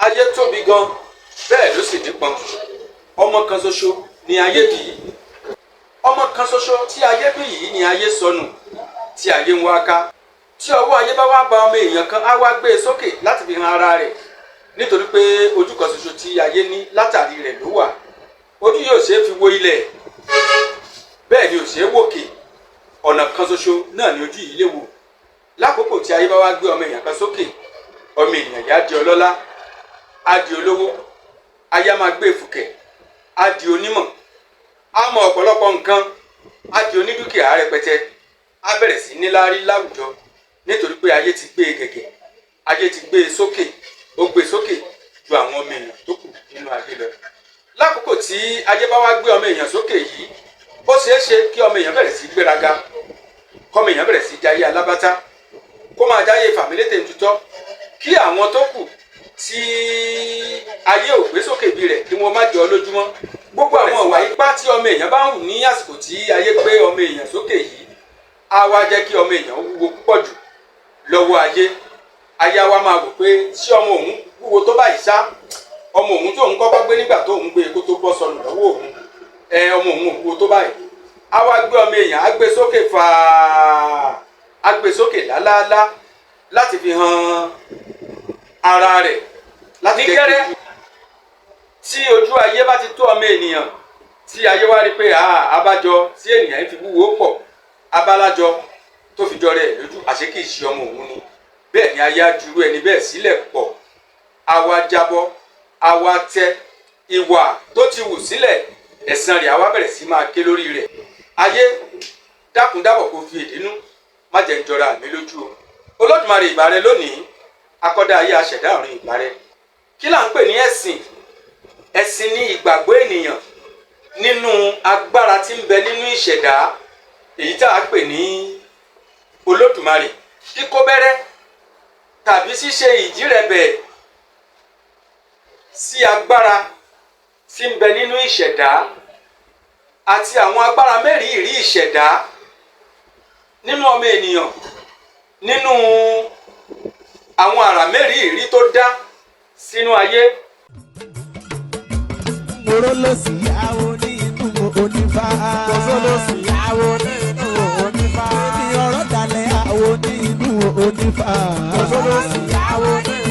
Ayé tóbi gan, bẹ́ẹ̀ ló sì nípọn. Ọmọ kan ṣoṣo ni ayé bí. Ọmọ kan ṣoṣo tí ayé bí yìí ni ayé sọnù, tí ayé ń wá ká. Tí ọwọ́ ayé bá wá ba ọmọ èèyàn kan, á wá gbé e sókè láti fi hàn ara rẹ̀, nítorí pé ojú kan ṣoṣo tí ayé ní látàrí rẹ̀ ló wà. Ojú yóò ṣe é fi wo ilẹ̀, bẹ́ẹ̀ ni ò ṣe é wòkè. Ọ̀nà kan ṣoṣo náà ni ojú yìí lè wò. Lákòókò tí ayé bá wá gbé ọmọ èèyàn kan sókè, ọmọ ènìyàn yá di ọlọ́lá, á di olówó, ayé á máa gbé fùkẹ̀, á di onímọ̀, á mọ ọ̀pọ̀lọpọ̀ nǹkan, á di onídùkìá rẹpẹtẹ, á bẹ̀rẹ̀ sí níláárí láwùjọ, nítorí pé ayé ti gbé e gẹ̀gẹ̀, ayé ti gbé e sókè, ó gbé e sókè ju àwọn ọmọ èèyàn tó kù nínú ayé lọ. Lákòókò tí ayé bá wá gbé ọmọ èèyàn sókè yìí, ó ṣeé ṣe kí ọmọ èèyàn bẹ̀rẹ̀ sí gbéraga, kọ́mọ èèyàn bẹ̀rẹ̀ sí jayé alábátá, kó máa jáyé fàmílétè ń tutọ́, kí àwọn tó kù tí ayé ò gbé sókè bí rẹ̀ kí wọ́n má jọ lójúmọ́. Gbogbo àwọn ìwà ipá tí ọmọ èèyàn bá ń hù ní àsìkò tí ayé gbé ọmọ èèyàn sókè yìí, á wá jẹ́ kí ọmọ èèyàn wúwo púpọ̀ jù lọ́wọ́ ayé. Ayé á wá máa wò pé ṣé ọmọ òun wúwo tó báyìí ṣá? Ọmọ òun tó òun kọ́kọ́ gbé nígbà tó òun gbé kó tó bọ́ sọnù lọ́wọ́ òun, ẹ ọmọ òun ò wúwo tó báyìí. Á wá gbé ọmọ èèyàn, á gbé sókè fàá, á gbé sókè lálálá láti fi hàn ara rẹ̀, láti jẹ́ kí tí ojú ayé bá ti tó ọmọ ènìyàn, tí ayé wá rí pé abájọ tí ènìyàn fi wúwo pọ̀, abálájọ tó fi jọ rẹ̀ lójú, àṣé kìí ṣe ọmọ òun ni. Bẹ́ẹ̀ ni ayé á jurú ẹni bẹ́ẹ̀ sílẹ̀ pọ̀, àwa jábọ́, àwa tẹ ìwà tó ti wù sílẹ̀, ẹ̀san rẹ̀ àwa bẹ̀rẹ̀ sí máa ké lórí rẹ̀. Ayé, dákúndábọ̀, kó fi èdínú má jẹ́ ń jọra mi lójú o. Olódùmarè, ìbà rẹ lónìí. Akọ́dá ayé, aṣẹ̀dá ọ̀run, ìbà rẹ. Kí là ń pè ní ẹ̀sìn? Ẹ̀sìn ní ìgbàgbọ́ ènìyàn nínú agbára tí ń bẹ nínú ìṣẹ̀dá, èyí tá a pè ní Olódùmarè. Kíkó bẹ́rẹ́ tàbí ṣíṣe ìjírẹ̀bẹ̀ sí agbára tí ń bẹ nínú ìṣẹ̀dá àti àwọn agbára mẹ́rìírí ìṣẹ̀dá nínú ọmọ ènìyàn, nínú àwọn àrà mẹ́rìírí tó dá sínú ayé. Mòró ló sì yáwó nínú onífá. Kòsó ló sì yáwó nínú onífá. Èmi ọ̀rọ̀ dalẹ̀ àwo nínú onífá. Kòsó ló sì yáwó nínú.